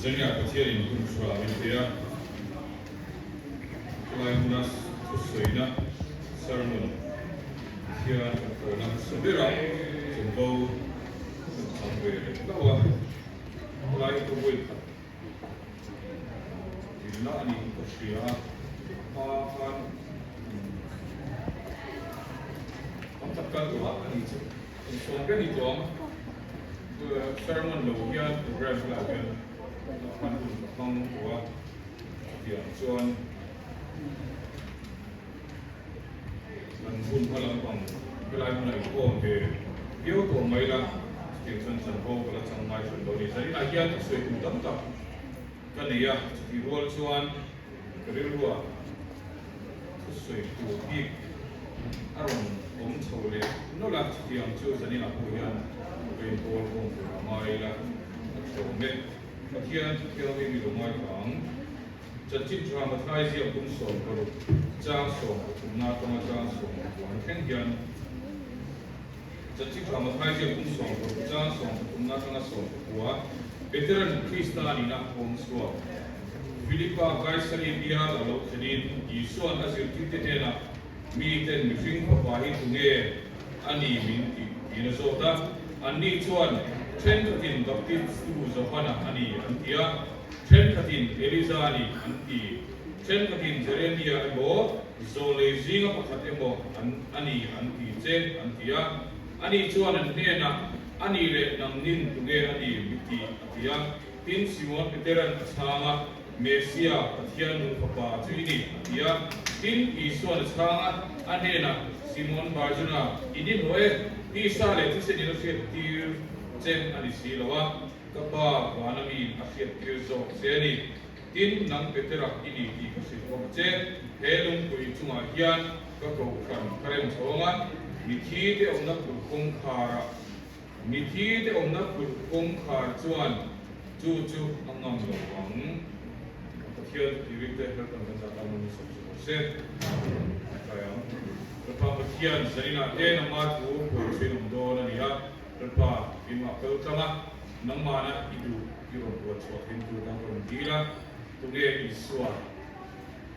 Zania Pathianin hun tha min pe a, khawlai hmuna thusawiina sermon Pathian kan kawhna hmasa bera chanvo kan chang ve leh hlauh a, khawlai hi ka vawi khat dinna a niin ka hria a, hma khan tam tak kal tawh a ni chu. Sawm ka ni tawh ang. Sermon lo hian program helaiah hian hman hun ka hmang tawh a, chutiang chuan kan hun hma lampang helai hmunah inkhawm ve viau tawh mai la, chutiang chuan chanvo ka la chang ngai hran lo a ni. Zaninah hian ka sawi tur tam tak ka nei a, chutih rual chuan ka rilruah thusawi tur bik a rawn awm chho leh nawlh a, chutiang chu zaninah pawh hian ka inpawl khawm tur a ngai ila a tlawm e. Pathian Thuthianghlim i lo ngai ta ang. Chanchin tha Matthai ziak bung 16 chang 13 atanga chang 19 thleng hian Chanchin tha Matthai ziak bung 16 chang 13 atanga 19 Peteran Krista nihna a awm chhuak. Philipa Kaisari bial a lo thlenin Isua'n a zirtirte hnenah, Miten mihring fapa hi tunge a ni min tih tiin a zawt a. Anni chuan, Thenkhatin Baptistu Johana a ni an ti a, thenkhatin Elija a ni an ti, thenkhatin Jeremia emaw Zawlei zinga pakhat emaw an a ni an ti che an ti a. Ani chuan an hnenah, A ni leh nangnin tunge a ni mi tih a ti a. Tin, Simon Petera'n a chhang a, Mesia, Pathian nung fapa chu i ni, a ti a. Tin, Isua'n a chhang a, a hnenah, Simon Barjona, i ni hlawh e, tisa leh thisen in a hriattir che a ni si lo a, ka Pa vana miin a hriattir zawk che a ni. Tin, nang Petera i ni tih ka hrilh bawk che, he lungpui chungah hian ka kohhran ka rem chho ang a, mithi te awmna kulh kawngkharah, Mithi te awmna kulh kawngkhar chuan chu chu a ngam lo ang. Pathian tuirin te Lalpan kan zah tan a sawm chu rawh se. Tlai ang. Lalpa Pathian zaninah te nangma thu puan chhuin awm dawn a ni a. Lalpa keimah kal tlang a, nangmahna i duh i rawn puan chhuah thin tur dang ka rawn dil a, tunge Isua?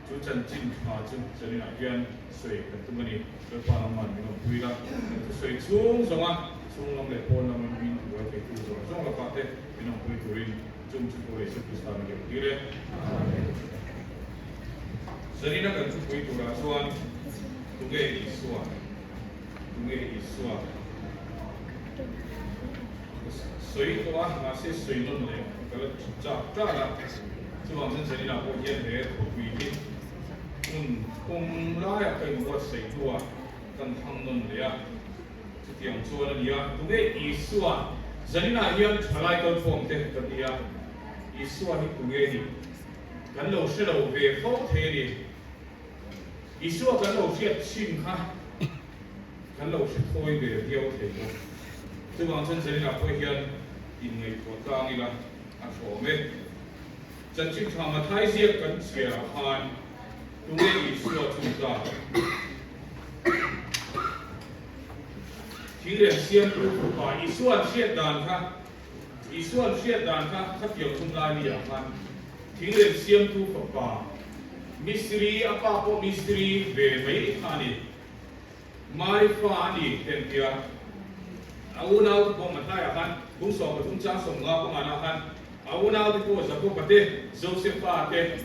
Chu chanchin tha chu zaninah hian sawi kan tum a ni. Lalpa nangman min awmpui la, kan thusawi chhung zawnga chhung lam leh pawn lama min tibuai theitu zawng zawng lakah te min awmpui turin chung chu Paul Isua Krista min lo tir e. Amen. Zanina kan thupui turah chuan tunge Isua? Tunge Isua? Ka sawi tawh a, mahse sawi nawn leh ka la chak ṭal a. Chuvang chuan zaninah pawh hian he khawpui hi hmun thum laiah ka inbuatsaih hnuah kan thlang nawn leh a. Chutiang chuan a ni a, tunge Isua? Zaninah hian ṭhalai kalkhawm te kan ni a, Isua hi tunge ni? Kan lo hre lo ve fo thei a ni. Isua kan lo hriat chhin kha kan lo hre thawi ve viau thei bawk. Chuvang chuan Zaninah pawh hian inngaihtuah tlang ila a thlawm e. Chanchin tha Mathai ziak kan chhiarah khan tunge Isua chu ta? Thirem siamtu fapa Isua'n hriat dan kha Isua'n hriat dan kha khatiang hun lai mi ah khan thingrem siamtu fapa mistiri a pa pawh mistiri ve mai kha a ni. Mari fa a ni ten tia a unau te pawh Mathai ah khan bung 13 chang 50 panga ah khan a unau te pawh Jakoba te, Josefa te,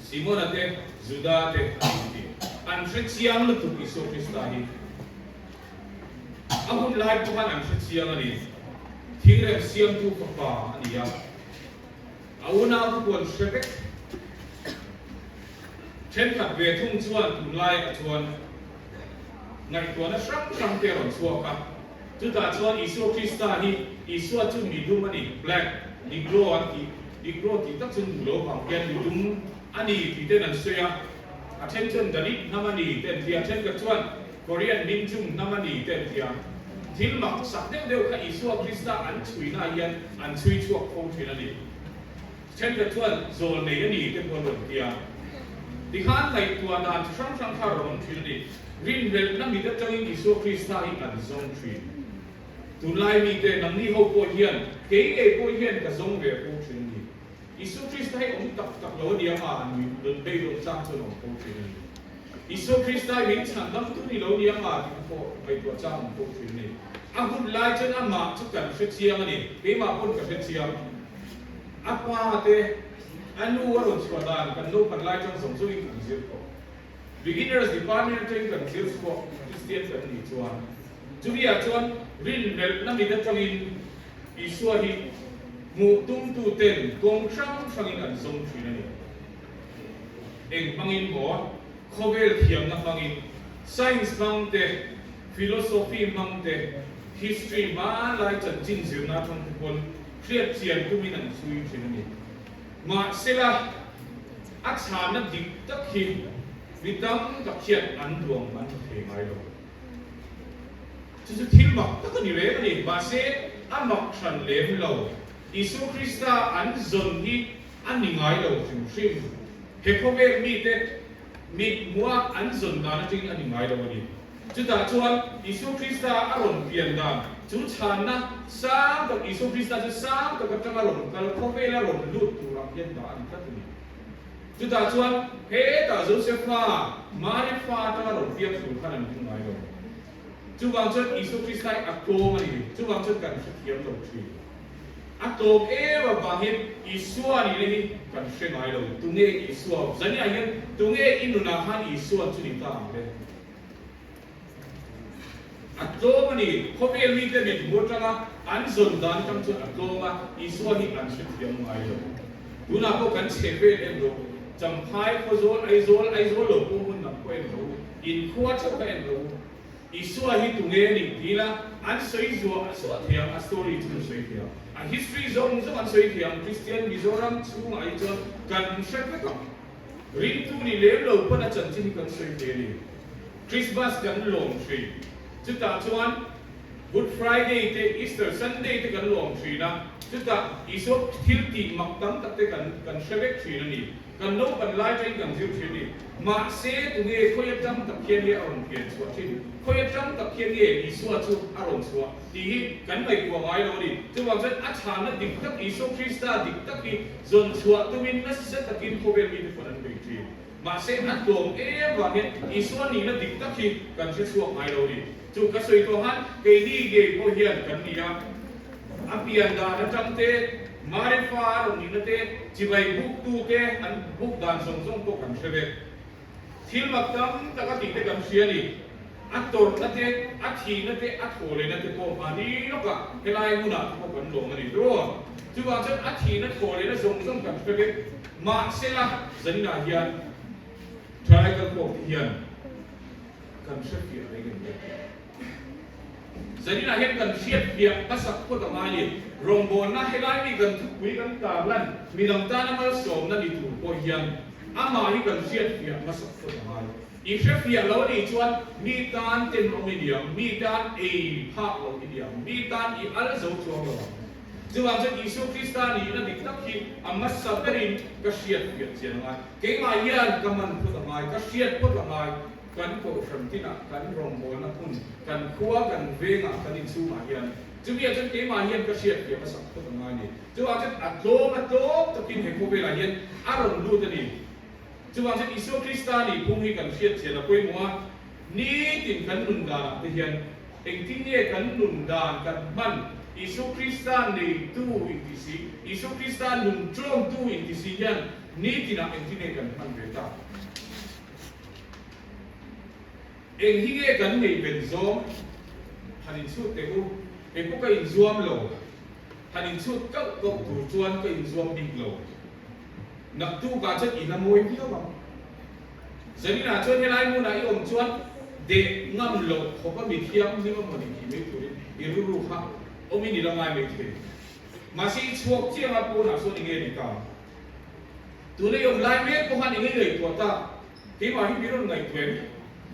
Simona te, Juda te a ni ti. An hre chiang lutuk Isua Krista hi. A hun lai pawh khan an hre chiang a ni. Thingrem siamtu fapa a ni a, a unau te pawh an hre vek. Thenkhat ve thung chuan tunlaiah chuan ngaihtuahna hrang hrang te a rawn chhuak a. Chutah chuan Isua Krista hi Isua chu mi dum a ni, black, Negro an tih, Negro tih tak chu an duh lo vang hian mi dum a ni tih ten an sawi a. A then chuan Dalit hnam a ni te an ti a, thenkhat chuan Korean Minjung hnam a ni te an ti a. Thil mak sak deuh deuh kha Isua Krista an chhuinaah hian an chhui chhuak fo thin a ni. Thenkhat chuan zawl nei a ni te pawh an rawn ti a. Tikhan ngaihtuah dan chi hrang hrang kha a rawn awm thin a ni. Rinhlelhna mit atangin Isua Krista hi kan zawng thin. Tunlai mite, nangni ho pawh hian, kei ngei pawh hian ka zawng ve fo thin a ni. Isua Krista hi awm tak tak lo a nia nga an nun beidawn chang chuan awm fo thin a ni. Isua Krista hi min chhandamtu ni lo nia nga tih te pawh ngaihtuah chang awm fo thin a ni. A hun lai chuan amah chu kan hre chiang a ni, keimah pawn ka hre chiang. A pa te, a nu a rawn chhuah dan kan naupan lai chang zawng zawngin kan zir tawh. Beginners Department atangin kan zir chhuak Kristian kan nih chuan chumi-ah chuan rinhlelhna mit atangin Isua hi hmuh tumtuten kawng hrang hrangin an zawng thin a ni. Eng hmangin maw? Khawvel thiamna hmangin, science hmang te, philosophy hmang te, history hmanlai chanchin zirna atang te pawn hriat chian tumin an chhui thin a ni. Mahsela, a chhanna dik tak hi mi tam tak hian an duang an hmu thei ngai lo. Chu chu thil mak tak a ni reng a ni. Mahse, a mak hran lem lo. Isua Krista an zawn hi a ni ngai lo hrim hrim. He khawvel mite mit hmuha an zawn dan atangin a ni ngai lo a ni. Chutah chuan Isua Krista a rawn pian dan chu chhanna sang tak, Isua Krista chu sang tak atanga rawn kal khawvela rawn lut turah hian dah a ni tlat a ni. Chutah chuan hetah Josefa, Mari fa atanga rawn piang tur khan an hmu ngai lo. Chuvang chuan Isua Krista hi a tlawm a ni. Chuvang chuan kan hrethiam lo thin. A tlawm em avangin Isua nihna hi kan hre ngai lo. Tunge Isua? Zaniah hian tunge i nunah khan Isua chu ni ta ang le? A tlawm a ni. Khawvel mite mit hmu atanga an zawn dan atang chuan a tlawm a, Isua hi an hrethiam ngai lo. Tunah pawh kan chhe vel en rawh. Champhai, Khawzawl, Aizawl, Aizawl lo pawh hmun dang pawh en rawh u. Inkhua theuh kha en rawh u. Isua hi tunge a nih ti ila an sawi zuah zuah thei ang, a story chu an sawi thei ang. A history zawng zawng an sawi thei ang. Kristian Mizoram chhungah hi chuan kan hre vek ang. Ringtu ni lem lo pawn a chanchin hi kan sawi thei a ni. Christmas kan lawm thin. Chutah chuan Good Friday te, Easter Sunday te kan lawm thin a, chutah Isua thil tih mak tam tak te kan kan hre vek thin a ni. Kan naupan lai atangin kan zir thin a ni. Mahse, tunge khawi atang tak hian nge a rawn pian chhuah thin? Khawi atang tak hian nge Isua chu a rawn chhuah? Tih hi kan ngaihtuah ngai lo a ni. Chuvang chuan a chhanna dik tak Isua Krista dik tak hi zawn chhuah tumin nasa takin khawvel mite pawn an bei thin. Mahse, a tlawm em vangin Isua nihna dik tak hi kan hre chhuak ngai lo a ni. Chu ka sawi tawh han, keini ngei pawh hian kan ni a. A pian dan atang te, Mari fa a rawn nihna te, chibai buk tu te an buk dan zawng zawng pawh kan hre vek. Thil mak tam tak a tih te kan hria a ni. A tawrhna te, a thihna te, a thawhlehna te pawh mahni lawkah helai hmunah te pawh kan lawm a ni. Tiraw? Chuvang chuan a thihna thawhlehna zawng zawng kan hre vek. Mahsela, zaninah hian thalai kalkhawm te hian kan hre fiah reng em le? Zaninah hian kan hriat fiah hmasak phawt a ngai ni. Rawngbawlna helai mi kan thupui kan tarlan midang tana malsawmna ni tur pawh hian amah hi kan hriat fiah hmasak phawt a ngai. I hre fiah lo anih chuan mi tan tenawm i niang, mi tan ei phak lo i niang, mi tan i al zo chuang lo ang. Chuvang chuan Isua Krista nihna dik tak hi a hmasa berin ka hriat fiah chian a ngai. Keimah hian ka man phawt a ngai, ka hriat phawt a ngai. Kan kohhran tinah, kan rawngbawlna hmun, kan khua, kan vengah, kan inchhungah hian chumi-ah chuan keimah hian ka hriat fiah hmasak phawt a ngai a ni. Chuvang chuan a tlawm a tlawm takin he khawvelah hian a rawn lut a ni. Chuvang chuan Isua Krista nih phung hi kan hriat chian a pawimawh a, nitin kan nun danah te hian engtin nge kan nun dan kan hman Isua Krista neitu inti si, Isua Krista nun tlawmtu inti si hian nitinah engtin nge kan hman ve ta? Eng hi nge kan nei ben zawng? Han inchhut teh u, kei pawh ka inzuam lo, han inchhut kauh kauh tur chuan ka inzuam bik lo. Naktukah chuan i la mawi viau ang. Zaninah chuan helai hmunah i awm chuan deh ngam loh khawp a mi thianghlim a mawni tih mai turin i rilru kha awmin i la ngai mai thei. Mahse i chhuak chiang a pawnah sawn i nge ni ta. Tuna i awm lai mek pawh khan i ngei ngaihtuah ta. Keimah hi min rawn ngaihtuah em?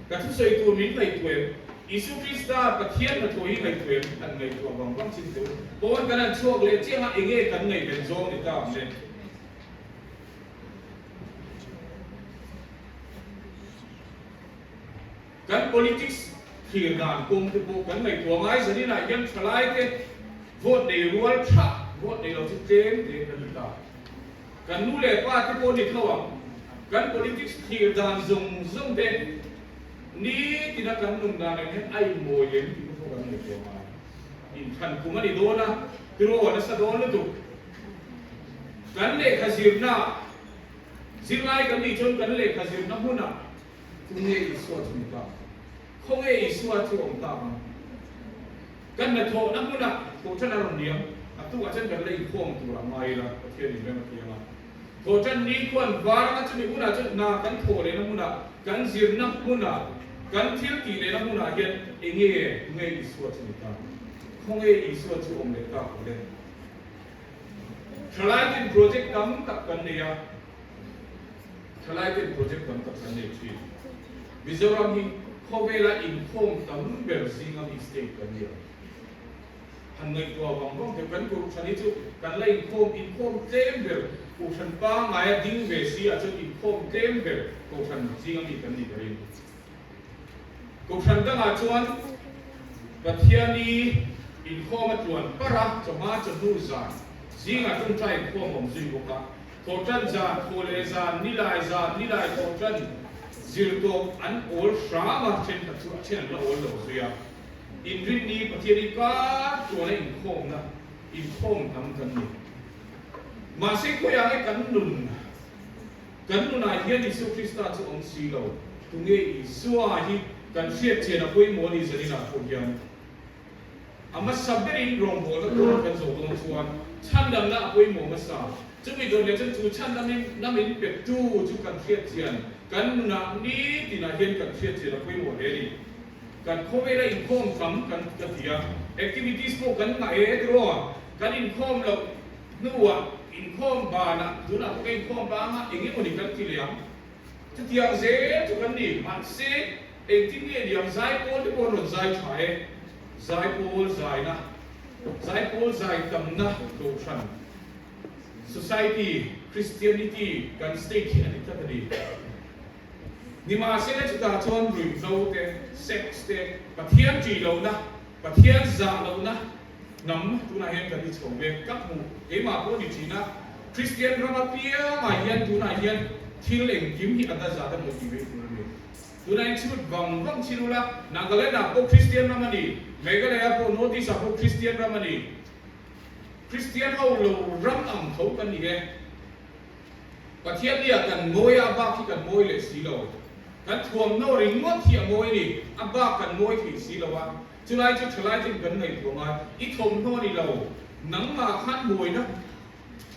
Ka thusawi tur min ngaihtuah em? Isua Krista Pathian hnathawh hi ngaihtuah em? An ngaihtuah vang vang chin teh u. Pawn kan han chhuak leh chiang a, enge kan ngaihven zawng ni ta ang le? Kan politics thlir dan kawng te pawh kan ngaihtuah ngai zaninah hian thalai te vote nei rual thah, vote nei lo chu tlem te kan ni ta. Kan nu leh pa te pawh ni tho ang. Kan politics thlir dan zawng zawng te nitina kan nun dan ang hian a inmawi em tih pawh kan ngaihtuah ngai. Inthlan kum a ni dawn a, tiraw nasa dawn lutuk. Kan lehkha zirna, zirlai kan nih chuan kan lehkha zirna hmunah tunge Isua chu ni ta? Khawnge Isua chu awm tak ang? Kan hnathawhna hmunah thawhṭan a rawn liam, a tukah chuan kan la inkhawm tur a ngai ila, Pathian in rem a thiang a. Thawhṭan ni khuan var anga chumi hunah chuan hna kan thawh lehna hmunah, kan zirna hmunah, kan thil tih lehna hmunah hian enge tunge Isua chu ni ta? Khawnge Isua chu awm leh tak le? Ṭhalaitin project tam tak kan nei a, ṭhalaitin project tam tak kan nei ṭhin. Mizoram hi khawvela inkhawm tam ber zinga mi state kan ni a. Han ngaihtuah vang vang theuh, kan Kohhran hi chu kan la inkhawm inkhawm tlem ber, Kohhran pangaia ding ve si ah chuan inkhawm tlem ber Kohhran zinga mi kan ni ka ring. Kohhran dangah chuan Pathiani inkhawm a tluan parh a, chawhma chawhnu zan zingah tawngtai inkhawm a awm zui bawk a. Thawhtan zan, thawhleh zan, nilai zan, nilai thawhtan zirtawp an awl hram a, thenkhat chu a then an la awl lo zui a. Inrinni Pathiani kar tluana inkhawmna inkhawm tam kan ni. Mahse khawiah nge kan nun? Kan nunah hian Isua Krista chu awm si lo. Tunge Isua hi kan hriat chian a pawimawh a ni zaninah pawh hian a hmasa berin rawngbawlna tur kan zawh dawn chuan chhandamna a pawimawh hmasa. Chumi dawn leh chuan chu chhandam nam in petu chu kan hriat chian kan nunah nitinah hian kan hriat chian a pawimawh hle a ni. Kan khawvela inkhawm tam kan ka ti a, activities pawh kan ngah e tiraw kan inkhawm loh Hnuah inkhawm banah tunah pawh ka inkhawm banga eng emawni kan ti leh ang. Chutiang zel chu kan ni. Mahse, engtin nge ni ang zaipawl te pawh an rawn zai tha e. Zaipawl zaina, zaipawl zai tamna kohhran, society, Christianity kan state hi a ni tlat a ni. Nimahsela chutah chuan ruihhlo te, sex te, Pathian ṭih lohna, Pathian zah lohna, Hnam tunah hian kan ni chho mek ka hmuh keimah pawh ni thin a, Kristian ram apiangah hian tunah hian thil engkim hi a da zat a maw tih mai tur a ni. Tunah hian chhut vang vang chin ula, Nagaland ah pawh Kristian ram a ni, Meghalaya pawh North East ah pawh Kristian ram a ni. Kristian ho lo ram ang tho kan ni e. Pathian nia kan mawi a, a bak hi kan mawi leh si lo. Kan thuamhnaw ringawt hi a mawi a ni, a bak kan mawi thei si lo a. Chulai chu thalai ten kan ngaihtuah ngai, i thawmhnaw ni lo, nangmah khan mawina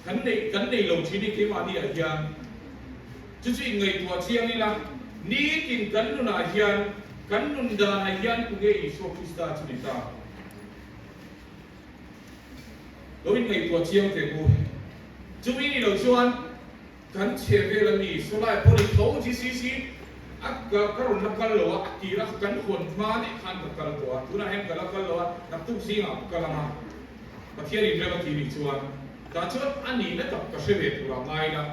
kan neih kan nei lo thin i keimahni ah hian. Chu chu inngaihtuah chiang ila, nitin kan nunah hian, kan nun danah hian tunge Isua Krista chu ni ta? Lo inngaihtuah chiang teh u. Chumi ni lo chuan Kan chhe vel a ni, Sawlai pawh ni tho GCC a ka ka rawn la kal lo a, a tir a kan hawn hma nih khan ka kal tawh a, tunah hian ka la kal lo a, naktuk zingah ka kal ang a, Pathian in rem a ti nih chuan tah chuan a nihna tak ka hre ve tur ah ngai ila,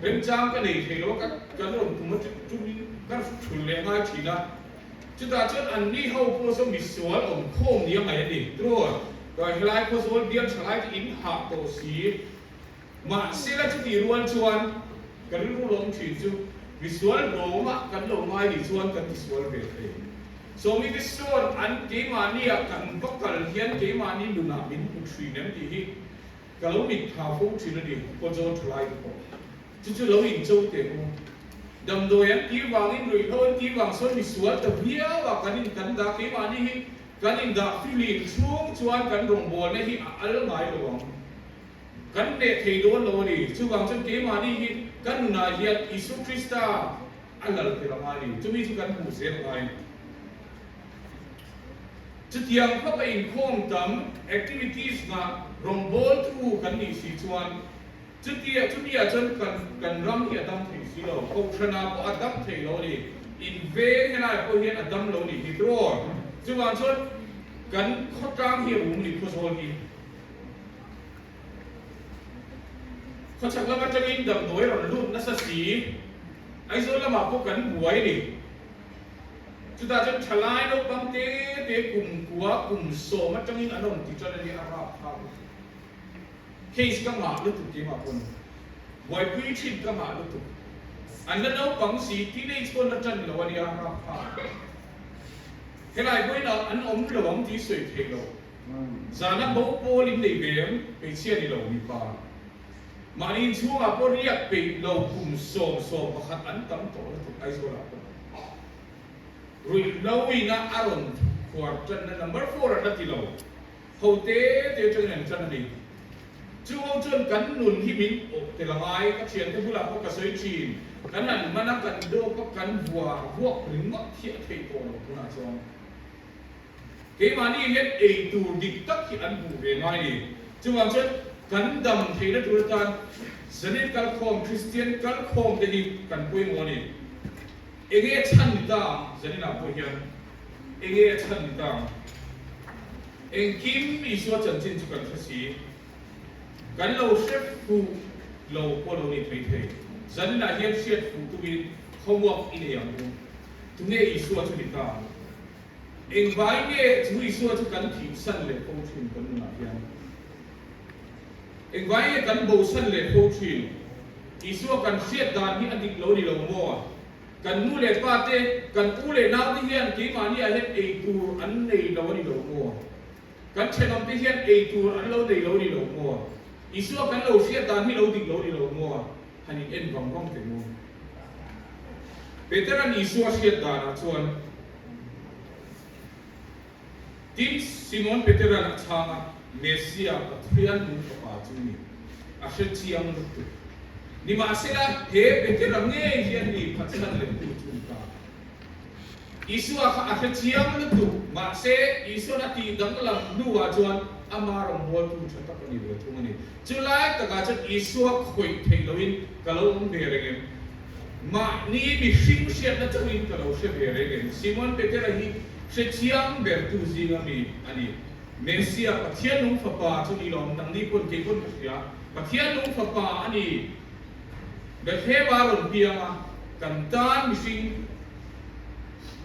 remchang ka nei thei lo a, ka kan rawn tum a tumin ka thul leh ngai thin a, chutah chuan an ni ho pawh saw misual awm khawm ni a ngaih a ni, tiraw helai khawzawl bial tha lai te in hah tawh si. Mahsela chutih rual chuan ka rilru lawm thin chu misual rawngah kan lo ngai nih chuan kan tisual ve thei. Sawmite sawn an keimahniah kan va kal hian keimahni nunah min hmu thin em tih hi ka lo mitthla fo thin a ni, Khawzawl thalai te pawh chu chu lo incho teh u. Damdawi an tih vangin ruihhlo an tih vang sawn misual ta viau ah kan in kan dah keimahni hi kan indah filim chhung chuan kan rawngbawlna hi a al ngai lo ang. Kan hneh thei dawn lo a ni. Chuvang chuan keimahni hi kan nunah hian Isua Krista a lal tel a ngai a ni. Chumi chu kan hmuh zel a ngai. Chutiang khawpa inkhawm tam, activities, nghah rawngbawltu kan nih si chuan chutia chumiah chuan kan kan ram hi a dam thei si lo. Kohhranah pawh a dam thei lo a ni. Inveng helaiah pawh hian a dam lo nih hi tiraw. Chuvang chuan kan khawtlang hi a rum a ni khawzawl hi. Khawchhak lam atangin damdawi rawn lut nasa si, Aizawl lamah pawh kan buai a ni. Chutah chuan thalai naupang te te kum kua kum sawm atangin an awm ti tan a ni, a rapthlak lutuk. Case ka ngah lutuk keimah pawn. Buaipui thin ka ngah lutuk. An la naupang si, teenage pawn la tan lo a nia, rapthlak. Helai pawhin an awm lo ang tih sawi theih lo. Zana bo pawl in nei ve em? Hmeichhia ni lo, mipa. Mahni inchhungah pawh riak peih lo kum 11 an tam tawh lutuk Aizawlah pawh. Ruihhlo ina a rawn khuar tanna number four an la ti lo. Ho te te atangin an tan a ni. Chu ho chuan kan nun hi min awh tel a ngai, ka thiante bulah pawh ka sawi thin, kan han man a, kan dawp a, kan vua vuak ringawt hi a theih tawh lo tunah chuan. Keimahni hian ei tur dik tak hi an hmuh ve ngai ni. Chuvang chuan kan dam theihna tur atan Zenith kalkhawm, Kristian kalkhawm te hi kan pawimawh a ni. Enge chhan ni ta ang Zenith ah pawh hian? Enge a chhan ni ta ang? Engkim Isua chanchin chu kan hre si. Kan lo hre fuh lo pawh lo ni thei thei. Zaninah hian hriat fuh tumin homework i nei ang u. Tunge Isua chu ni ta ang? Engvai nge chu Isua chu kan thihsan leh fo thin kan nunah hian? Engvai nge kan bosan leh fo thin? Isua kan hriat dan hi a dik lo ni lo maw? Kan nu leh pa te, kan u leh nau te hian keimahni ah hian ei tur an nei lo a ni lo maw? Kan thenawm te hian ei tur an lo nei lo a ni lo maw? Isua kan lo hriat dan hi lo dik lo a ni lo maw? Han in en vang vang teh maw? Petera'n Isua hriat danah chuan, Tin, Simon Petera'n a chhang a, Messia, Pathian nung Fapa chu ni. A hre chiang lutuk. Nimahsela, he Petera ngei hian ni phatsan lehtu chu ni ta. Isua kha a hre chiang lutuk, mahse, Isua'n a tih danglam hnuah chuan ama rawngbawltu tha tak a ni ve thung a ni. Chulai takah chuan Isua khawih theih loin ka lo awm ve reng em? Mahni mihring hriatna chauhin ka lo hre ve reng em? Simon Petera hi hre chiang bertu zinga mi a ni. Messia, Pathian nung Fapa chu ni lawm, nangni pawn kei pawn ka hria. Pathian nung Fapa a ni. Bethlehem-a rawn piang a, kan tan mihring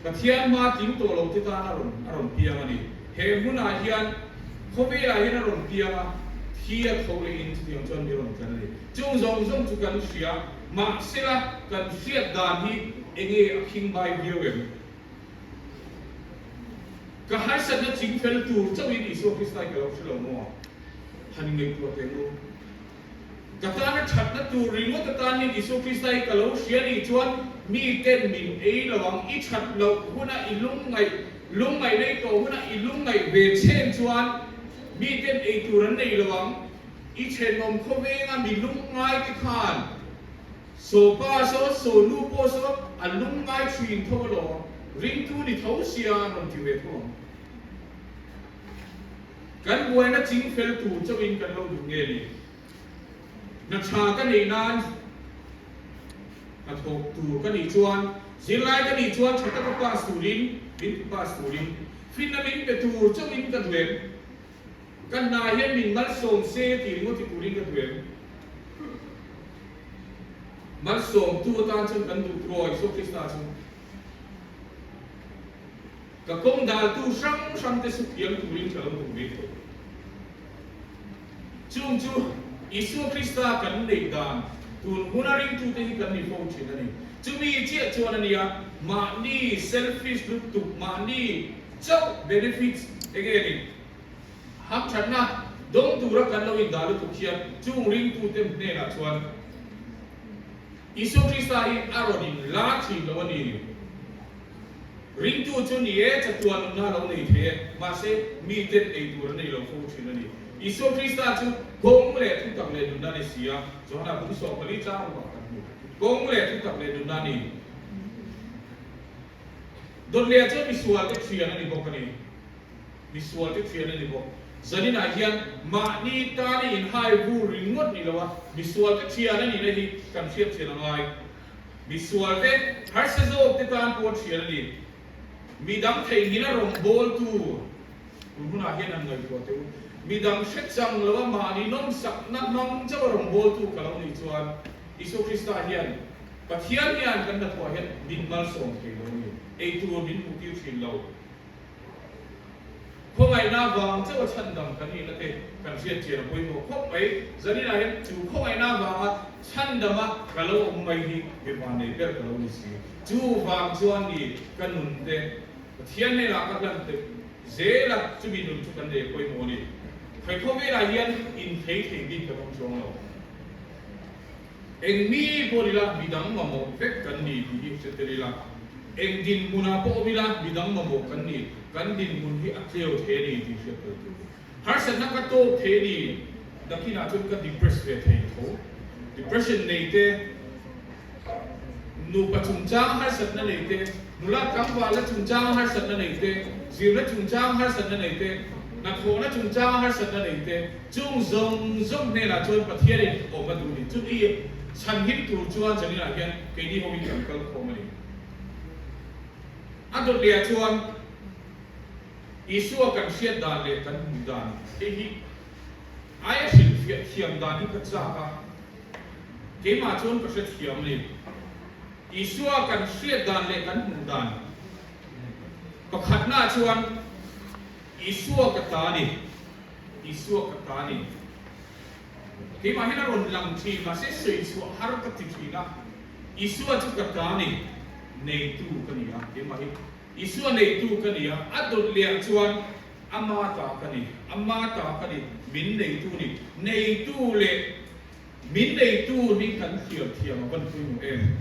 Pathian hma tling tawh lo te tan a rawn a rawn piang a ni. He hmunah hian khawvelah hian a rawn piang a, thi a tho leh in chutiang chuan mi rawn tlan a ni. Chung zawng zawng chu kan hria, mahsela kan hriat dan hi enge a khing bai viau em? Ka harsatna ching fel tur chauhin Isua Krista hi ka lo hre lo maw? Han ingaihtuah teh maw? Ka tana thatna tur ringawt atan hian Isua Krista hi ka lo hria nih chuan miten min ei lo ang. I that loh huna i lungngaih, lungngaih nei tawh huna i lungngaih ve chen chuan miten ei tur an nei lo ang. I thenawm khawvenga mi lungngai te khan saw pa saw, saw nu pawh saw a lungngai thin tho alawm, ringtu ni tho sia an rawn ti ve tho ang. Kan buaina ching fel tur chauhin kan lo duh nge ni? Hna tha ka neih nan hna thawk tur ka nih chuan, zirlai ka nih chuan tha taka pass turin, min ti pass turin finna min pe tur chauhin ka duh em? Ka hna hian min malsawm se tih ringawt ti turin ka duh em? Malsawmtu atan chuan kan duh tur aw Isua Krista chu. Ka kawng daltu hrang hrang te suthiam turin ka lo duh ve tawh. Chung chu Isua Krista kan neih dan tun huna ringtute hi kan ni fo thin a ni. Chumi chiah chuan a nia, mahni selfish lutuk, mahni chauh benefits enge ni hamthatna dawng tura kan lo indah lutuk hian chung ringtute hnenah chuan Isua Krista hi a rawn inla thin lo a ni. Ringtu chu ni e, chatuan nunna a lo nei thei e, mahse, miten ei tur an nei lo fo thin a ni. Isua Krista chu kawng leh thutak leh nunna a ni si a, Johana bung 14 chang rukah kan hmu. Kawng leh thutak leh nunna a ni. Dawtleh chuan misual te thian a ni bawk a ni. Misual te thian a ni bawk. Zaninah hian mahni tana inhai vur ringawt ni lo a, misual te thian a nihna hi kan hriat thian a ngai. Misual te, harsa zawk te tan pawh thian a ni. Midang theihnghilh a rawngbawltu tun hunah hian han ngaihtuah teh u. Midang hre chang lo a mahni nawmsakna hmang chauh a rawngbawltu ka lo nih chuan Isua Krista hian Pathian hian kan hnathawh hian min malsawm thei lo a ni. Eitur min hmuhtir thin lo. Khawngaihna vang chauh a chhandam kan nihna te kan hriat chian a pawimawh khawp mai. Zaninah hian chu khawngaihna vanga chhandama ka lo awm mai hi mipa nei ber ka lo ni si. Chu vang chuan ni ka nun te Pathian hnenah ka hlan te zel a, chumi nun chu kan nei a pawimawh a ni. Khawikhaw velah hian inthei thei bik kan awm chuang lo. Eng mi pawh nila midang mamawh vek kan ni tih hi hre tel ila. Eng dinhmunah pawh awm ila midang mamawh kan ni, kan dinhmun hi a tleu thei a ni tih hriat tel tur. Harsatna ka tawk thei a ni, nakinah chuan ka depress ve thei tho. Depression nei te, nupa chungchang harsatna nei te, nula tlangvalna chungchang harsatna nei te, zirna chungchang harsatna nei te, hnathawhna chungchang harsatna nei te, Chung zawng zawng hnenah chuan Pathianin awm a duh ni. Chumi chhanhim tur chuan zaninah hian keini hoin kan kal khawm a ni. A dawt lehah chuan Isua kan hriat dan leh kan hmuh dan hei hi aia hrilhfiah thiam dan hi ka chak a, keimah chuan ka hrethiam a ni. Isua kan hriat dan leh kan hmuh dan pakhatnaah chuan Isua ka ta a ni. Isua ka ta ni. Keimah hian a rawn lang thin, mahse sawi chhuah har ka ti thin a. Isua chu ka ta ni, neitu ka ni a, keimah hi Isua neitu ka ni a, a dawt leh chuan ama ta ka ni, ama ta ka ni, min neitu ni. Neitu leh min neitu hi kan thiam thiam a van pawimawh em?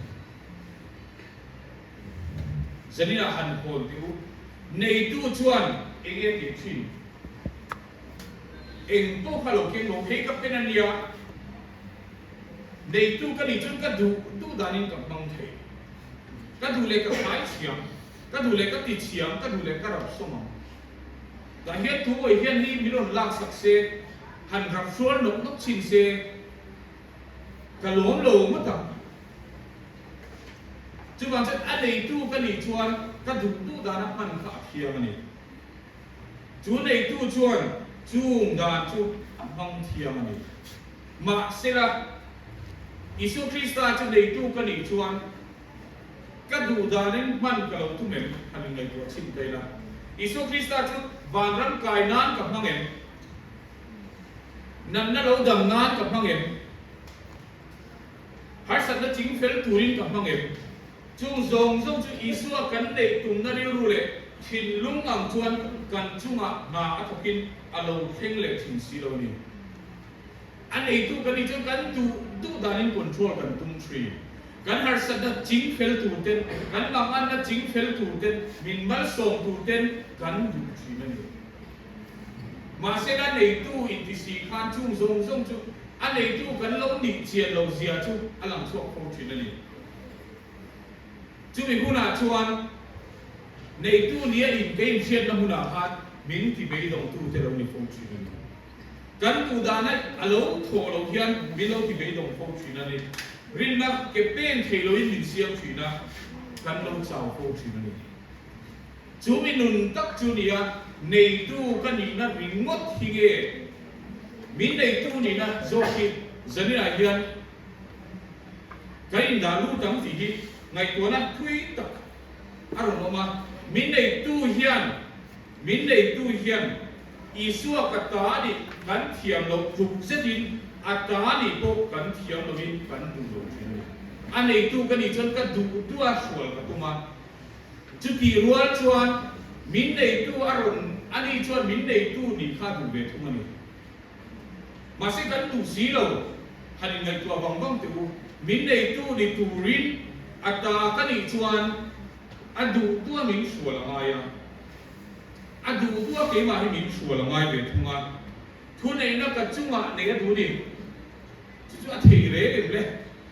Zaninah han hawn teh u. Neitu chuan eng nge tih thin? Eng pawh kha lo keng lo, hei ka pen a nia. Neitu ka nih chuan ka duh duh danin ka hmang thei. Ka duh leh ka khai chhiam, ka duh leh ka ti chhiam, ka duh leh ka rap sawm ang. Tah hian tu awih hian hi min rawn laksak se, han rap hrual nawk nawk chhin se, ka lawm lo ngawt ang. Chuvang chuan a neitu ka nih chuan ka duh duh dana hman kha a thiang a ni. Chu neitu chuan chung dan chu a hmang thiang a ni. Mahsela, Isua Krista chu neitu ka nih chuan ka duh danin hman ka lo tum em? Han inngaihtuah chhin ta ila. Isua Krista chu vanram kai nan ka hmang em? Natna lo dam nan ka hmang em? Harsatna ching fel turin ka hmang em? Chung zawng zawng chu Isua kan neih tumna rilru leh thinlung ang chuan kan chungah hna a thawkin a lo thleng leh thin si lo a ni. A neitu kan nih chuan kan duh duh danin control kan tum thin. Kan harsatna ching fel tur ten, kan manganna ching fel tur ten, min malsawm tur ten kan duh thin a ni. Mahse la neitu inti si khan chung zawng zawng chu a neitu kan lo nih chian lo zia chu a lang chhuak fo thin a ni. Chumi hunah chuan neitu nia in ka inhriatna hmunah khan min ti beidawngtu te lo ni fo thin a ni. Kan duh dana a lo thawh loh hian min lo ti beidawng fo thin a ni. Rinna ke pen thei loin min siam thin a, kan lo chau fo thin a ni. Chu mi nun tak chu nia, neitu ka nihna ringawt hi nge min neitu nihna zawk hi zaninah hian kan indah lut ang tih hi ngaihtuahna thui tak a rawn awm a. Min neitu hian, min neitu hian Isua ka ta nih kan thiam loh tluk zetin a ta nih pawh kan thiam lovin kan duh lo thin a ni. A neitu ka nih chuan ka duh duh a hrual ka tum a. Chutih rual chuan min neitu a rawn, ani chuan min neitu nih kha duh ve thung a ni. Mahse kan duh si lo, han inngaihtuah vang vang teh u. Min neitu ni turin a ta ka nih chuan a duh duha min hrual a ngai a, a duh duha keimah hi min hrual a ngai ve thung a. Thuneihna ka chungah nei a duh ni. Chu chu a thei reng em le?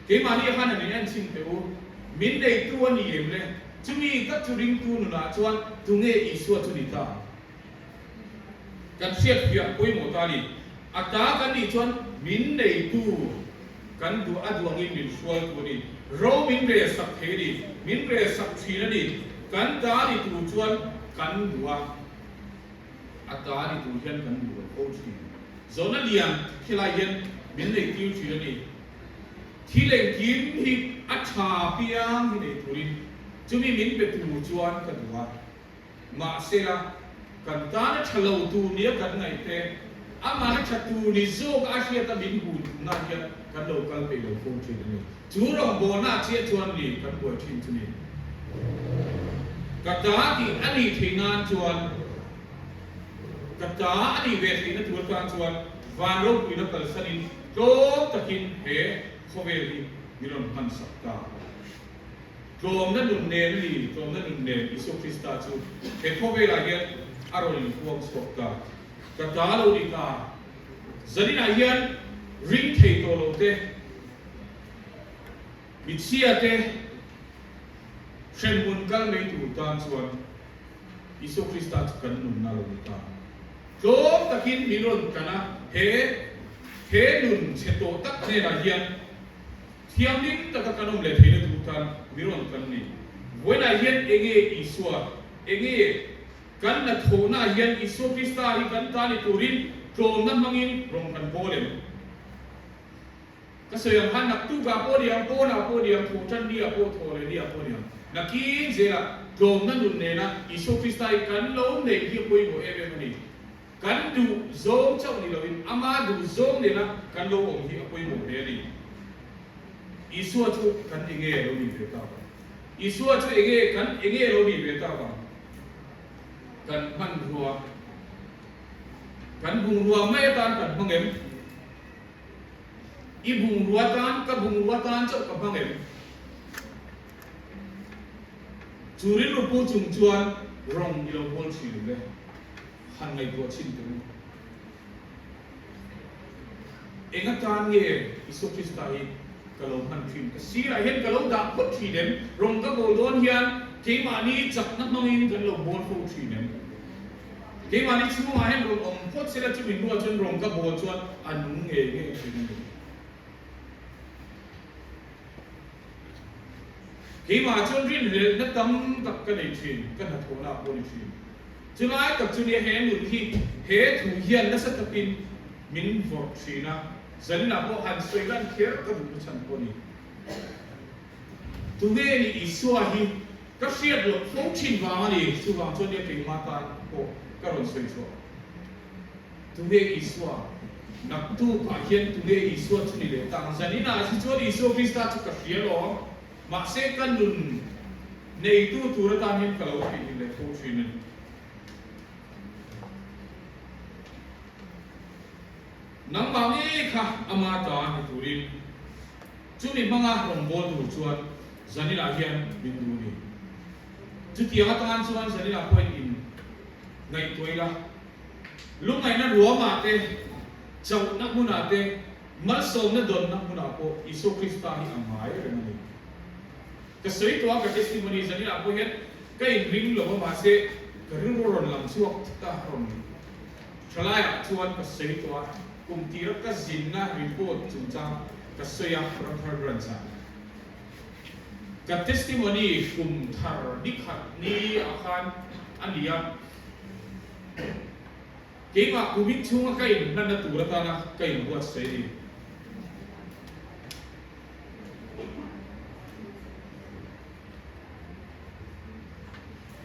Keimahni khan an in en chhin teh u. Min neitu a ni em le? Chumi tak chu ringtu nunah chuan tunge Isua chu ni ta? Kan hriatfiah pawimawh ta a ni. A ta kan nih chuan min neitu kan duh a duh angin min hrualtu a ni. Ro min rel sak thei a ni. Min rel sak thin a ni. Kan ta ni tur chuan kan duh a. A ta ni tur hian kan duh lo fo thin. Zawhna lian khilai hian min nei tir thin a ni. Thil engkim hi a tha piang hi nei turin chumi min pe tur chuan ka duh a. Mahsela. Kan tana tha lo tur nia kan ngaih te, amahna tha tur ni zawk a hriata min hmu duhna hian kan lo kal peih lo fo thin a ni. Chu rawngbawlna chiah chuan ni kan buai thin chu ni. Ka ta tih a nih theih nan chuan, ka ta a nih ve theihna tur atan chuan van ropuina kalsanin tlawm takin he khawvel hi min rawn hmansak ta. Tlawmna nun nen a ni, tlawmna nun nen Isua Krista chu he khawvelah hian a rawn inpuang chhuak ta. Ka ta lo ni ta. Zaninah hian ring thei tawh lo te, michhia te hremhmun kal mai tur tan chuan Isua Krista chu kan nunna lo ni ta. Tlawm takin min rawn tlan a, he he nun chhe tawh tak hnenah hian Thianghlim taka kan awm leh theihna tur tan mi rawn kan ni. Vawiinah hian enge Isua, enge kan hnathawhnaah hian Isua Krista hi kan ta ni turin tlawmna hmangin rawn kan bawl em? Ka sawi ang khan naktukah pawh ni ang, pawnah pawh ni ang, thawhtan ni ah pawh, thawh leh ni ah pawh ni ang. Nakin zelah tlawmna nun nena Isua Krista hi kan lo neih hi a pawimawh em em a ni. Kan duh zawng chauh ni loin ama duh zawng nena kan lo awm hi a pawimawh hle a ni. Isua chu kan enge a lo nih ve tak ang? Isua chu enge kan enge a lo nih ve tak ang? Kan hmanrua, kan bungrua mai atan kan hmang em? I bungrua tan, ka bungrua tan chauh ka hmang em? Chu rilru pu chung chuan rawng i lo bawl thin le. Han ngaihtuah chhin teh u. Eng atan nge Isua Krista hi ka lo hman thin? Ka sirah hian ka lo dah phawt thin em? Rawng ka bawl dawn hian keimahni chakna hmangin kan lo bawl fo thin em? Keimahni chhungah hian rawn awm phawt sela chumi hnuah chuan rawng ka bawl chuan a nung ngei ngei thin a ni. Keimah chuan rinhlelhna tam tak ka nei thin, ka hnathawhna pawh ni thin. Chulai tak chu nia he nun hi he thu hian nasa takin min vawrh thin a, zaninah pawh han sawi lan kher ka duhna chhan pawh a ni. Tunge ni Isua hi ka hriat loh fo thin vang a ni, chuvang chuan nia keimah tan pawh ka rawn sawi chhuah. Tunge Isua? Naktukah hian tunge Isua chu ni leh tak? Zaninah hi chuan Isua Krista chu ka hria lo, mahse ka nun neitu tur atan hian ka lo theihnghilh leh fo thin a ni. Nangmah ngei kha ama ta ni turin chumi hmanga rawngbâwl tur chuan zaninah hian min duh a ni. Chutiang atan chuan zaninah pawhin in ngaihtuah ila. Lungngaihna ruamah te, chauhna hmunah te, malsawmna dawnna hmunah pawh Isua Krista hi a ngai reng a ni. Ka sawi tawh a, ka testimony zaninah pawh hian ka inring lo a, mahse ka rilru rawn lang chhuak thut a, rawn thalaiah chuan ka sawi tawh a, kum tira ka zinna report chungchang ka sawi a, Ramthar Branch-ah. Ka testimony kum thar ni khat ni ah khan a ni a. Keimah kumin chhunga ka inhlanna tur atana ka inbuatsaih a ni.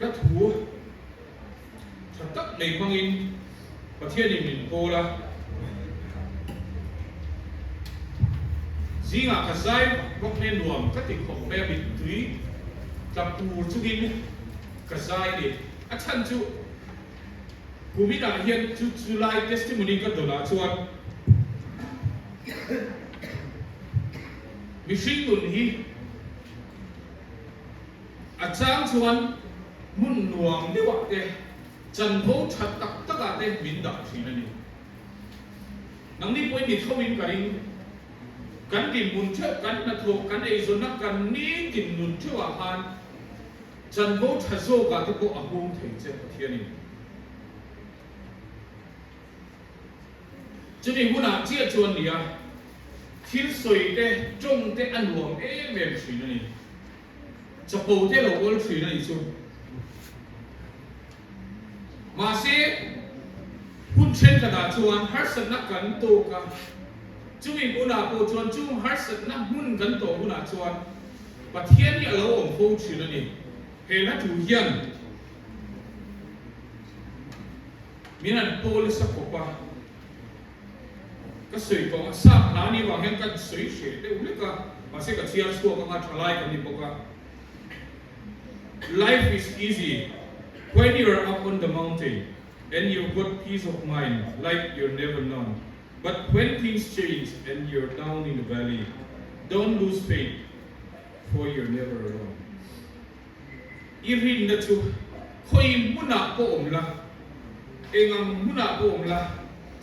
Ka thu tha tak nei hmangin Pathianin min pawl a, zingah ka zai vak vak mai a, nuam ka ti khawp mai a, mittui tla tur chungin ka zai a ni. A chhan chu kuminah hian chu chu lai testimony ka dawnah chuan mihring nun hi a chang chuan hmun nuam deuhah te chanvo tha tak takah te min dah thin a ni. Nangni pawhin mi tho in ka ring. Kan dinhmun theuh, kan hnathawh, kan eizawnna, kan nitin nun theuhah khan Chanvo tha zawkah te pawh a hung thei che Pathianin. Chumi hunah chiah chuan nia, thil sawi te, tawng te a nuam em em thin a ni. Chapo te lo awl thin a nih chu. Mahse, hun thenkhatah chuan harsatna kan tawk a, chumi hunah pawh chuan chung harsatna hmun kan tawh hunah chuan Pathian hi a lo awm fo thin a ni. He hla thu hian. Min an pawl nasa khawp a, ka sawi tawh a, sap hla ni vang hian ka sawi hreh deuh hlek a, mahse ka chhiar chhuak anga thalai kan ni bawk a. Life is easy when you are up on the mountain and you've got peace of mind like you're never known but when things change and you're down in the valley don't lose faith for you're never alone. I rinna chu khawi hmunah pawh awm la, eng ang hmunah pawh awm la,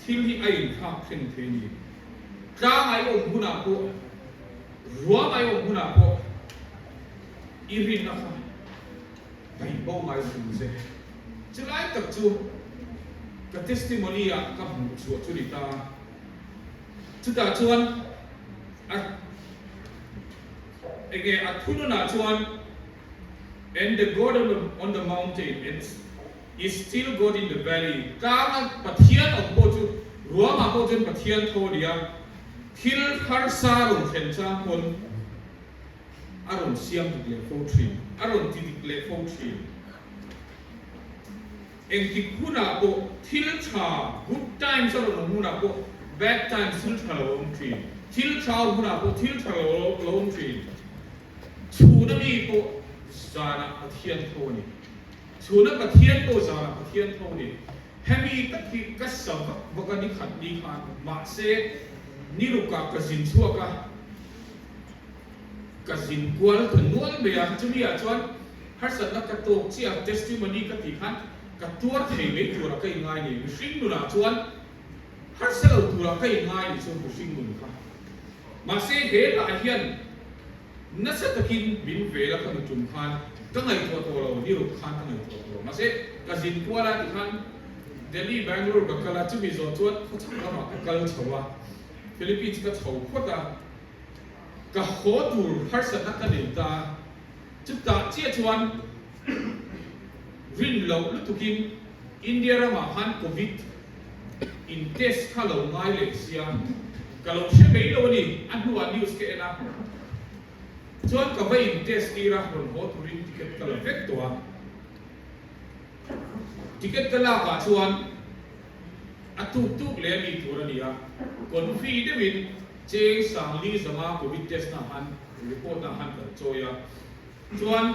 thil hi a inthlak thleng thei a ni. Tlang ai awm hunah pawh, ruam ai awm hunah pawh i rinna kha paih bo ngai suh che. Chulai tak chu ka testimony ah ka hmuh chhuah chu ni ta. Chutah chuan a Enge a thununah chuan, And the God on the mountain and is still God in the valley, tlanga Pathian awm pawh chu ruangah pawh chuan Pathian tho a ni a, thil harsa rawn thlen chang pawn a rawn siam dik leh fo thin, a rawn ti dik leh fo thin. Engtik hunah pawh thil tha, good times, a rawn awm hunah pawh bad times, thil tha lo a awm thin. Thil tha awm hunah pawh thil tha lo lo awm thin. Chhuna mi pawh zanah Pathian tho a ni. Chhuna Pathian pawh zanah Pathian tho a ni. Hemi tak hi ka sa vak vak a ni khat ni khan, mahse nirukah ka zin chhuak a, ka zin kual ta nual mai a, chumi ah chuan harsatna ka tawk chiah a, testimony ka tih khan ka tuar thei mai turah ka inngai ni, mihring nunah chuan harsa lo turah ka inngai ni chu mihring nun kha. Mahse he lah hian nasa takin min vel a ka nu tum khan ka ngaihtuah tawh lo, ni ruk khan ka ngaihtuah tawh lo, mahse ka zin kual a tikhan Delhi, Bangalore ka kal a, chumi zawh chuan khawchhak lamah ka kal chho a, Philippines ka chho phawt a. Ka haw tur harsatna ka nei ta. Chutah chiah chuan rin loh lutukin India ramah khan Covid in test kha lo ngai leh sia, ka lo hre mai lo a ni, a hnuah news ka en a, chuan ka va in test tir a, rawn haw turin ticket ka la vek tawh a. Ticket ka lakah chuan a tuk tuk leh a mi tur a ni a, confi deuhin Cheng Sangli zanga Covid test na han report na han kan chawi a, chuan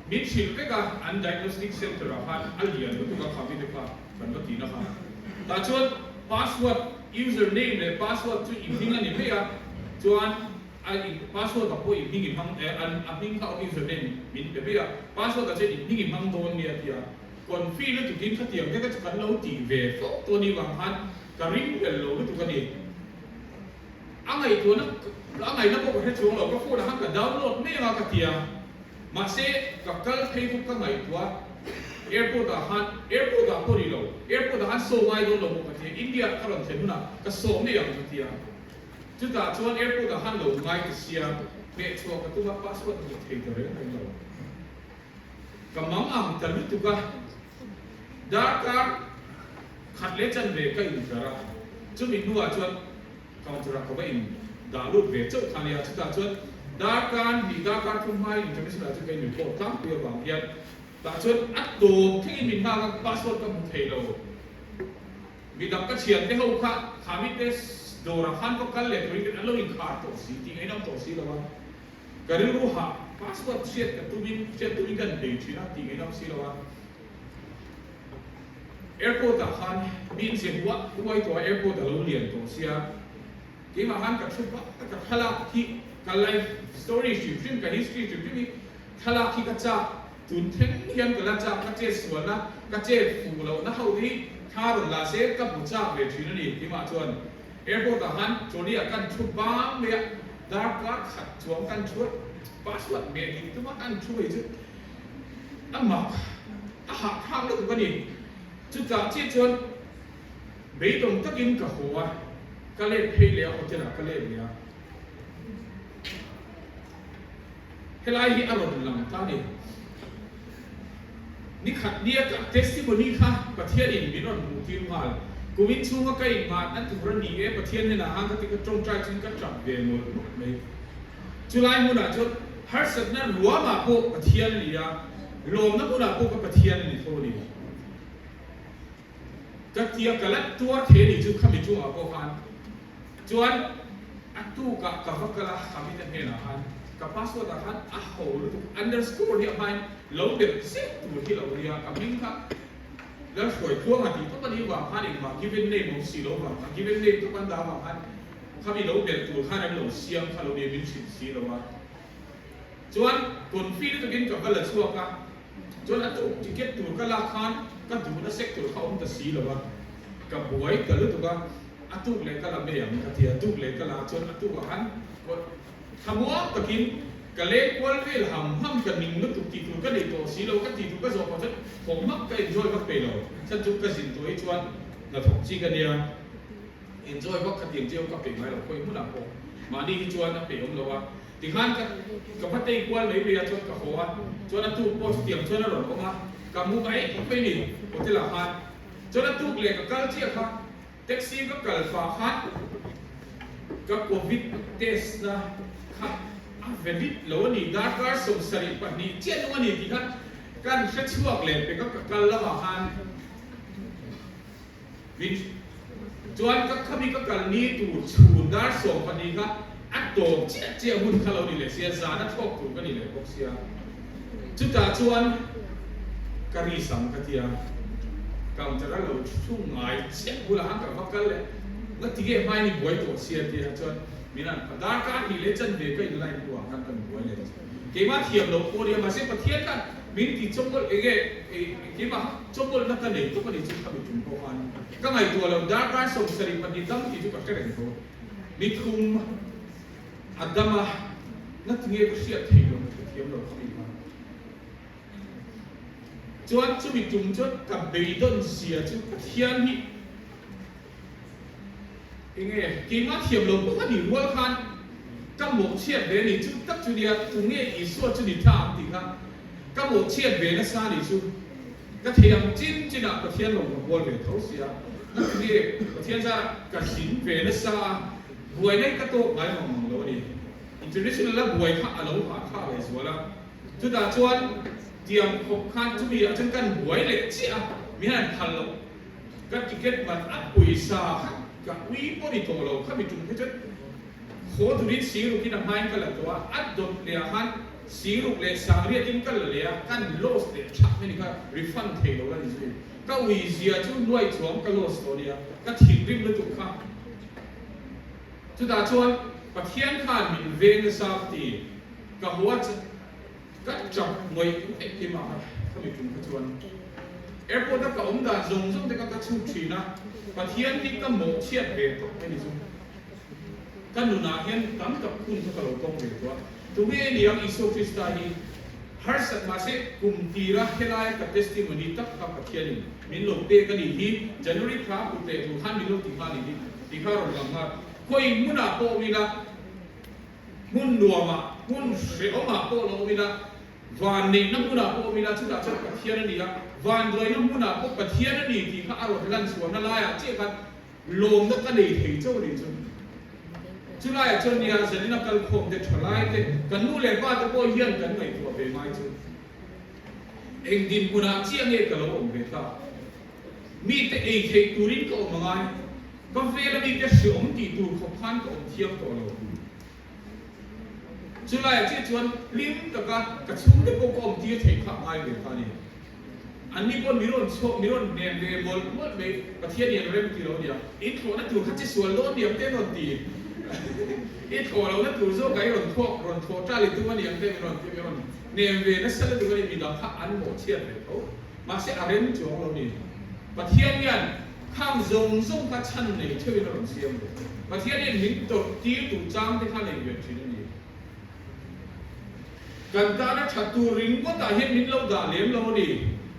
min hrilh vek a, an diagnostic center ah khan a lian lutuk a kha mite kha kan va tihna kha. Tah chuan password user name leh password chu i hming a ni mai a, chuan a in password ah pawh i hming i hmang an a hming kha awm user name min pe mai a, password ah chuan i hming i hmang dawn nia tia confi lutukin khatiang te kha chu kan lo tih ve fawk tawh a nih vang khan Ka ring tel lo lutuk a ni. A ngaihtuahna a ngaihna pawh ka hre chuang lo, ka phone ah khan ka download mai anga ka ti a, mahse ka kal phei pawh ka ngaihtuah airport ah khan airport ah pawh ni lo, airport ah khan saw ngai dawn lo pawh ka ti a, India ka rawn thlen hunah ka saw mai ang ka ti a, chutah chuan airport ah khan lo ngai ta sia, hmehchhuah ka tum a, passport ka hmu thei ta reng reng lo. Ka mang ang ta lutuk a, darkar khat leh chanve ka intlar a, chumi hnuah chuan counter ah ka va in dah lut ve chauh kha nia, chutah chuan darkar hnih darkar thum hmain international ah chuan ka in report tlangpui avang hian tah chuan a tawp thlengin min nghak a, passport ka hmu thei lo. Midang ka thiante ho kha khamite dawrah khan va kal leh turin an lo inkhar tawh si tih ngaih nawm tawh si lo a. Ka rilru hah password hriat ka tumin hriat tumin ka bei thin a tih ngei si lo a. Airport ah khan mi che huah huai tawh a airport a lo lian tawh sia keimah khan ka thu vak a ka thlalak hi ka life story hrim hrim ka history hrim hrim hi thlalak hi ka chak tun thleng hian ka la chak ka chet sualna ka chet fuh lohna ho hi thla rawn la se ka hmu chak ve thin a ni keimah chuan Airport ah khan trolley ah kan thu bang mai a, darkar khat chuang kan thu a, password meh dik tuma kan thu hei chu a mak a hahthlak lutuk a ni. Chutah chiah chuan beidawng takin ka haw a, ka let phei leh a hotel ah ka let leh a, helai hi a rawn lang ta a ni. Ni khat nia ka testimony kha Pathianin min rawn hmuh tir nghal. Kum in chhunga ka innghat a tur a ni e, Pathian hnenah han ka ti ka tawngtai chuan ka tap ve mawlh mawlh mai. Chulai hmunah chuan harsatna ruamah pawh Pathian a ni a, lawmna hmunah pawh ka Pathian a ni tho a ni. Ka tia ka la tuar thei a nih chu khami chungah pawh khan chuan a tukah ka va kal a, khami te hnenah khan ka password ah khan a ho lutuk underscore hi a hmain lo belh zeuh tur hi lo nia ka hming kha Lalhruai Tluanga tih tawp a nih vang khan engmah given name awm si lo vang khan given name tawp an dah vang khan khami lo belh tur khan an lo siam kha lo nia min hrilh si lo a chuan confi lutukin ka va la chhuak a. Chuan a tuk ticket tur ka lak khan ka duhna sector kha awm ta si lo a, ka buai ta lutuk a, a tuk leh ka la mai ang ka ti a, tuk leh ka la chuan a tukah khan thlamuang takin ka leng kual vel ham ham ka ning lutuk tih tur ka nei tawh si lo, ka tih tur ka zawh pawh chuan thawm hmak ka enjoy vak thei lo, chhan chu ka zin tawh hi chuan hnathawk chi ka nia. Enjoy vak kha tiang chiau ka pe ngai lo khawi hmunah pawh mahni hi chuan a pe awm lo a, tikhan ka ka va tei kual mai mai a chuan ka haw a, chuan a tuk pawh chutiang chuan a rawn awm a, ka mu mai mai ni hotel ah khan chuan a tuk leh ka kal chiah kha taxi ka kal fah khan ka covid test na kha a valid lo a ni darkar 72 chiah nung a ni tih kha kan hre chhuak leh pek a ka kal lamah khan. Min chuan ka khami ka kal ni tur chhun dar 12 kha a tawp chiah chiah hun kha lo ni leh sia, zan a thlawk tur ka ni leh bawk sia. Chutah chuan ka ri sam ka tia, counter a lo thu ngai chiah bulah khan ka va kal leh nga tige hmai ni buai tawh sia tia chuan min an pha darkar hnih leh chanve ka in line hnuah khan kan buai leh keimah thiam lo pawh nia mahse Pathian khan min ti chawmawlh enge keimah Chawpawlhna ka nei tawp a ni chu khami tum pawh khan ka ngaihtuah lo, darkar 72 dam tih chu ka hre reng tawh. Ni thum a dam a, na tinge ka hriat thei lo, ka thiam lo khami kha. Chuan chumi tum chuan ka beidawn zia chu Pathian hi enge keimah thiam lo pawh a nih rual khan ka mawhchhiat ve a ni chu tak chu nia, tunge Isua chu ni tha ang tih kha Ka mawhchhiat ve nasa nih chu ka thei ang chin chinah Pathian lo ka bual ve tho sia, na tinge Pathian zara ka zin ve nasa a, buaina hi ka tawk ngai mang mang lo a ni. International a buai kha a lo hahthlak leh zual a, chutah chuan tiang khawp khan chumi ah chuan kan buai leh chiah a, min han phal loh ka ticket man a pawisa kha ka ui pawh ni tawh lo, khami tum kha chuan Khaw turin siruk in a hmain ka la tawh a, a dawt leh ah khan siruk leh sangriat in ka la leh a, kan loss leh thak mai ni kha refund thei lo la ni zui. Ka ui zia chu nuai chuang ka loss tawh nia, ka thinrim lutuk kha. Chutah chuan Pathian khan min veng nasa ka ti, ka haw a ka chap ngawih ngawih keimah kha khami tum kha chuan airport a ka awm dan zawng zawng te kha ka chhuk thin a, Pathian hi ka mawhchhiat ve tawp mai ni chu. Ka nunah hian tam tak hun kha ka lo tawng ve tawh a, tunge niang Isua Krista hi harsat mahse kum tira helaia ka testimony tak kha Pathianin min lo pek a nih hi, January thla kut leh tur khan min lo ti nghal a nih hi tih kha a rawn lang nghal. Khawi hmunah pawh awm ila, hmun nuamah, hmun hrehawmah pawh lo awm ila, van neihna hmunah pawh awm ila chutah chuan Pathian a ni a, vanduaina hmunah pawh Pathian a ni tih kha a rawn lan chhuahna laiah chiah khan Lawmna ka nei thei chauh a nih chu. Chulaiah chuan nia Zanina kal khawm te thalai te kan nu leh pa te pawh hian kan ngaihtuah ve ngai chu. Eng dinhmunah chiah nge ka lo awm ve ta? Mite ei theih turin ka awm angai, ka vela mite hreawm tih tur khawp khan ka awm thiam tawh lo. Chulaiah chiah chuan hlim taka ka chhungte pawh ka awm tir theih kha a ngai ve ta a ni. Anni pawh mi rawn chhuak, mi rawn hnem ve mawlh mawlh mai, Pathian i an rem ti lo nia, i thlawhna tur kha chi sual dawn niang te an rawn ti. I thlawh lohna tur zawkah i rawn thawk, rawn thlawh ṭal i tum a niang te min rawn ti, mi rawn hnem ve nasa lutuk a ni, midang kha an mawhchhiat ve tho. Mahse a rem chuang lo ni. Pathian hian khang zawng zawng kha chhan nei theuhin a rawn siam ve. Pathian hian min tawrh tir duh chang te kha nei ve thin a ni. Kan tana tha tur ringawtah hian min lo dah lem lo a ni.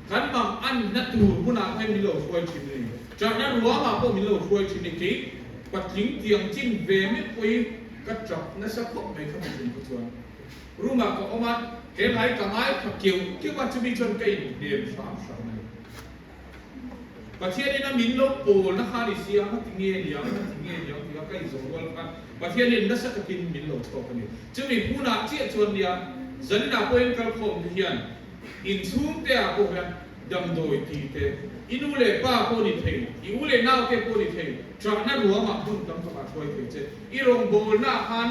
Kan mang anna tur hmunah hian min lo hruai thin a ni. Ṭahna ruangah pawh min lo hruai thin a ni. Kei patling tiang chin ve meuh pawhin ka ṭap nasa khawp mai kha mihring kha chuan. Room ah ka awm a, he lai ka ngai kha keuh keuh a, chumi chuan ka inhnem hram hram a ni. Pathianin a min lo pawlna kha a ni si a, ngati nge niang, ngati nge niang tih kha ka inzawh rual khan Pathianin nasa takin min lo chhuak a ni. Chumi hmunah chiah chuan nia, zaninah pawhin kalkhawm te hian inchhungte ah pawh hian. Damdawi ti te, i nu leh pa pawh ni thei, i u leh nau te pawh ni thei, ṭahna ruamah hmun tam takah hruai thei che. I rawngbawlnaah khan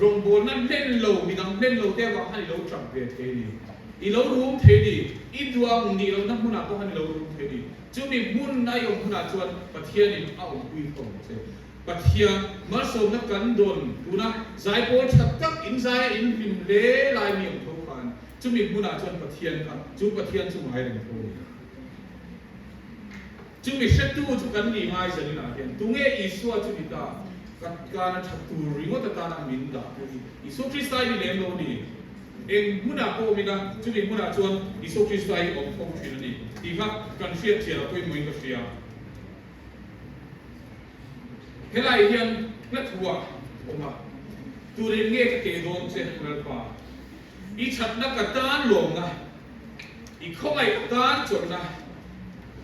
rawngbawlna hlen lo, midang hlen lo te avang khan i lo ṭap ve thei ni. I lo rum thei ni. I duang nih lohna hmunah pawh khan i lo rum thei ni. Chumi hmun a i awm hunah chuan Pathianin a awmpui tawh ang che. Pathian malsawmna kan dawn tuna zaipawl ṭha tak in zaia in hlim hle lai mi awm tho khan Chumi hmunah chuan Pathian kha chu Pathian chu ngai reng tho a ni. Chumi hretu chu kan nih ngai zaninah hian tunge Isua chu ni ta? Ka kana tha tur ringawt atana min dah tu hi Isua Krista hi ni lem lo a ni. Eng hmunah pawh awm ila chumi hmunah chuan Isua Krista hi awm tho thin a ni tih kha kan hriat chian a pawimawhin ka hria. Helai hian hla thu ah awm a, Turin nge ka teh dawn che Lalpa? I thatna ka tan lawmna, i khawngaih tan chawlhna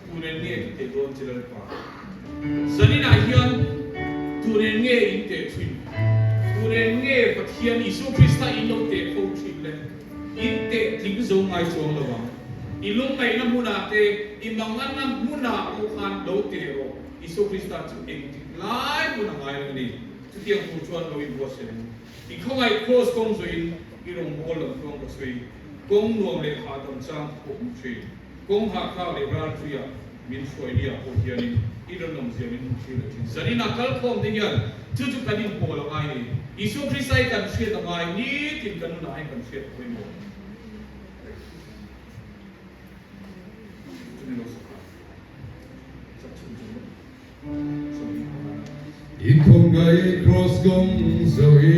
tunen nge ka teh dawn che Lalpa? Zaninah hian tunen nge in teh thin? Tunen nge Pathian Isua Krista in lo teh fo thin le? In teh tling zo ngai chuang lo ang. I lungngaihna hmunah te, i manganna hmunah pawh khan lo teh rawh. Isua Krista chu engtik lai hmun a ngai reng a ni. Chutiang tur chuan lo inbuatsaih ang. I khawngaih cross kawng zuiin i rawngbâwl lam tluang ka chhui. Kawng nuam leh hahdam chang pawh hmu ṭhin. Kawng hahthlak leh ralṭuiah min hruai nia pawh hianin i rinawmzia min hmu ṭhin leh ṭhin. Zaninah kalkhawm te hian chu chu kan inpawl a ngai ni. Isua Krista hi kan hriat a ngai, nitin kan nunah hian kan hriat pawimawh. Chumi lo sakha sak chhun chu I khawngaih cross kawng zo i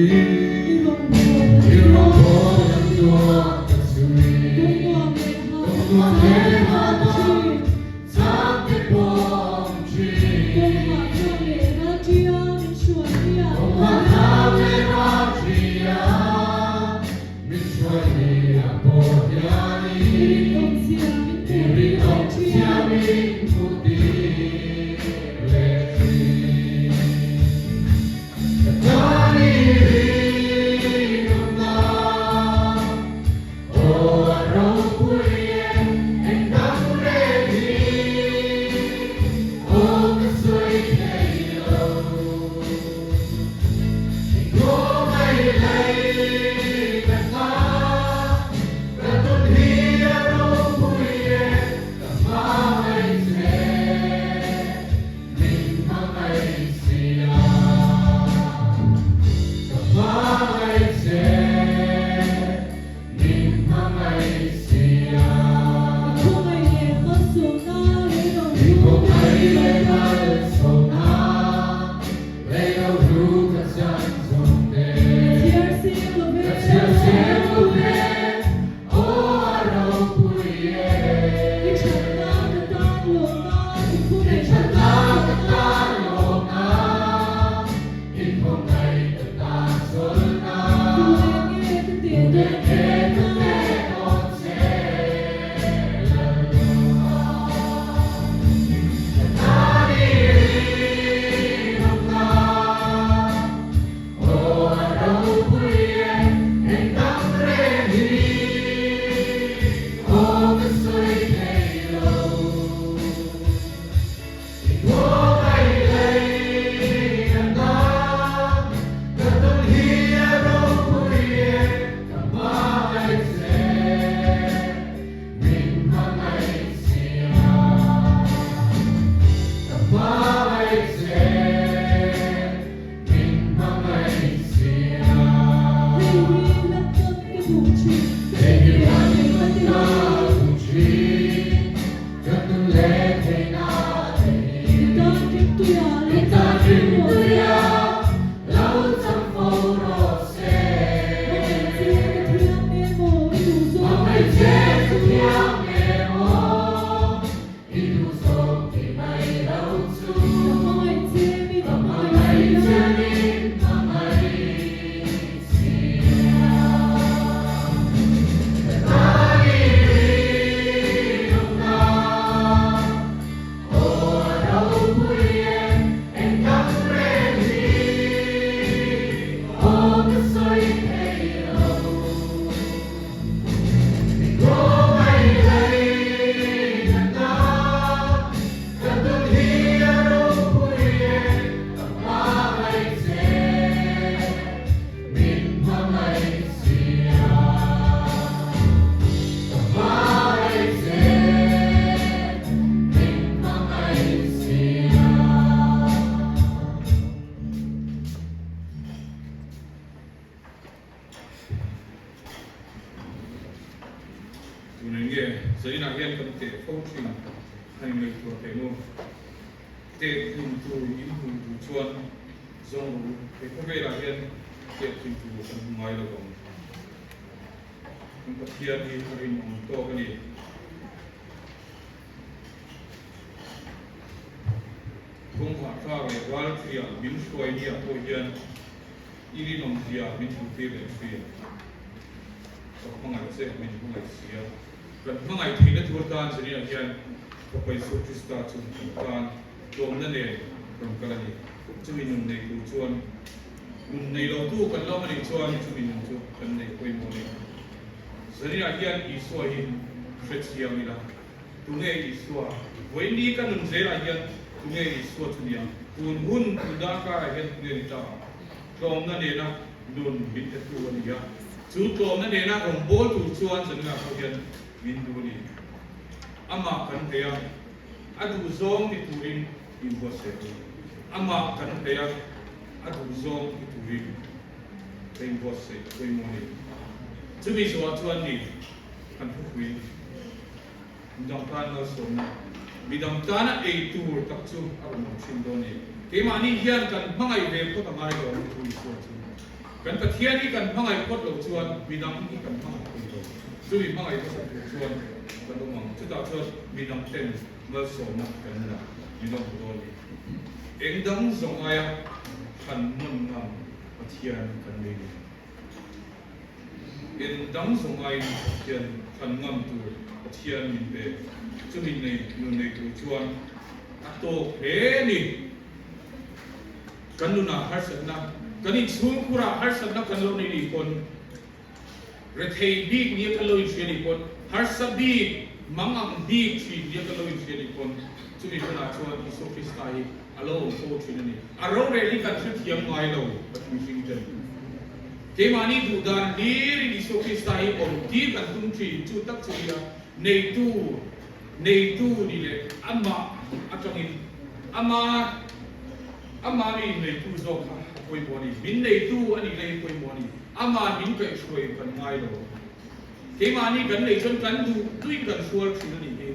I rawngbâwl lam tuah ka chhui. Kawng nuam leh hahdam chak te pawh awm ṭhin. Kawng hahthlak leh ralṭia min hruai ni a pawh hianin i rinawm thiamin hmuh tir leh ṭhin. Ka tan i rin. Tunah nge zaninah hian kan teh fo thin han ingaihtuah teh nu. Teh tlin tur in hmuh duh chuan zawng rawh u, he khawvelah hian teh tlin tur kan hmu ngai lo vang. Kan Pathian hi a rinawm tawk a ni. Kawnghahthlak leh ralthuia min hruai nia pawh hian i rinawmzia min hmuhtir leh thin. Ka hmangaih che, min hmangaih si a. Kan hmangaih theihna tur atan Zaniah hian Fapa Isua Krista chu kan tan tlawmna nen rawn kal a ni. Chumi nun nei tur chuan nun nei lotu kan lo anih chuan chumi nun chu kan neih pawimawh a ni. Zaniah hian Isua hi hrethiam ila. Tunge Isua? Vawiin ka nun zelah hian tunge Isua chu nia? Tun hun tun darkarah hian tunge ni ta? Tlawmna nena nun min petu a ni a. Chu tlawmna nena rawngbâwl tur chuan zanina pawh hian min duh a ni. Amah kan hei a, a duhzawng ti turin inbuatsaih rawh. Amah kan hei a, a duhzawng ti turin ka inbuatsaih pawimawh a ni. Chumi zawhah chuan ni kan thupui. Midang tan malsawmna, midang tana ei tur tak chu a rawn awm thin dawn a ni. Keimahni hian kan hmangaih ve phawt a ngai lo ang thu Isua chu. Kan Pathian hi kan hmangaih phawt loh chuan midang hi kan hmangaih thei lo. Chumi hmangaih hmasa tur chuan kan awm ang. Chutah chuan midang ten malsawmna kan la min awm dawn a ni. Eng dang zawng aia han nawn ngam Pathian kan nei lo. En dang zawng aiin Pathian thlan ngam tur Pathian min pe. Chumi nei nun nei tur chuan a tawk hle a ni. Kan nunah harsatna, kan inchhungkhurah harsatna kan lo nei nih pawn, rethei bik nia kan lo inhria nih pawn, harsa bik, mangang bik thin nia kan lo inhria nih pawn, chumi hunah chuan Isua Krista hi a lo awm fo thin a ni. A rorel hi kan hrethiam ngai lo, Pathian hring ten. Keimahni duh dan hlirin Isua Krista hi awm tir kan tum thin, chu tak chu nia neitu, neitu ni leh amah atangin ama ama mi neitu zawk kha a pawimawh a ni. Min neitu a nih laiin pawimawh a ni. Ama min kaihhruai kan ngai lo. Keimahni kan neih chuan kan duh duhin kan hrual thin a nih hi.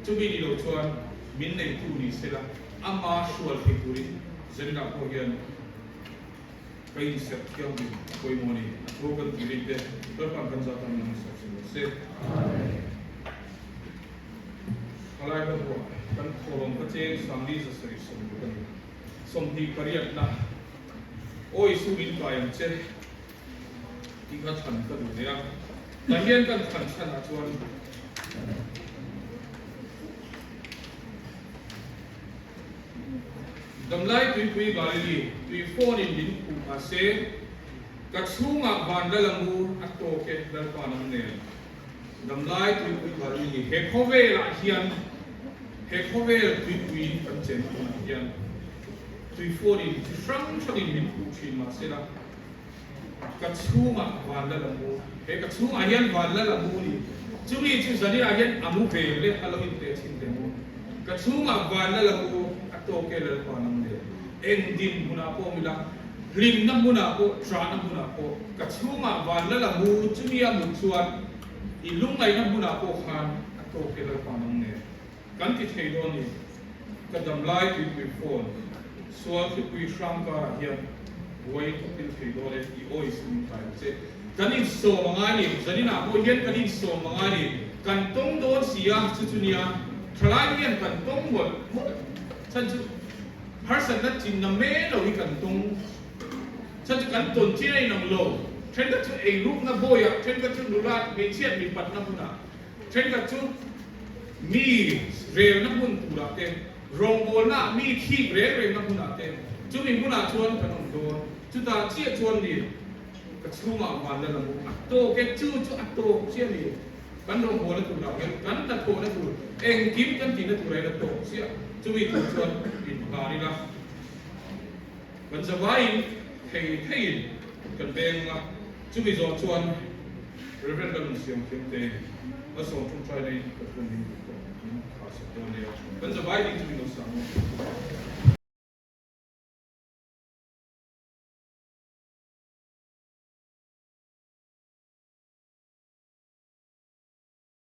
Chumi ni lo chuan min neitu ni sela ama hrual thei turin Zendah pawh hian Ka inserh thianghlim a pawimawh a ni. A tho kan tih rih te Lalpan kan zat ang nang serh si lo se. Thalai ka buah kan thawlawm ka cheng sangli zasarih 60 a ni. 28 na Aw Isu min kai ang che tih kha chhan ka duh leh a. Tah hian kan chhan chhanah chuan Damlai tuipui Galili tui phone in min khuh mah se, ka chhungah van lal a mu a tawk e Lalpa nang nen. Damlai tuipui Galili he khawvelah hian he khawvel tuipui kan chen hunah hian tui phone in chi hrang hrangin min khuh thin mah se la, ka chhungah van lal a mu he ka chhungah hian van lal a mu ni chumi chu zaninah hian a mu ve le a lo inteh chhin teh mu ka chhungah van lal a mu a tawk e lalpa nang le eng din hmunah pawh awm ila hlimna hmunah pawh ṭahna hmunah pawh ka chhungah van lal a mu chumi a mut chuan i lungngaihna hmunah pawh khan a tawk e lalpa nang le kan ti thei dawn ni ka damlai tuipui phone sual thlipui hrang karah hian buai ka pil thei dawn e tih awi chu min kai ang che. Kan insawm a ngai ni, zaninah pawh hian kan insawm a ngai ni, kan tawng dawn si a, chu chu nia thalai hian kan tawng mawlh mawlh chhan chu harsatna chinna men lo hi kan tawng chhan chu kan tawn chin a inang lo, thenkhat chu eirukna bawiah, thenkhat chu nula hmeichhiat mipatna hmunah. Thenkhat chu mi relna hmun turah te, rawngbawlnaah mi thik reng rengna hmunah te, chumi hmunah chuan kan awm dawn. Chutah chiah chuan ni ka chhungah van la la mu a tawk e, chu chu a tawk chiah ni. Kan rawngbawlna turah hian kan hnathawhna tur engkim kan tihna turah hian a tawk chiah. Chumi tur chuan inhlan ila kan zavaiin thei theiin kan veng ang a, chumi zawh chuan Reverend ka nunsiam thiam te a sawm ṭawngṭai neiin ka phone min duh tawh min khah sak dawn nia, kan zavai ding chu min lo sang a.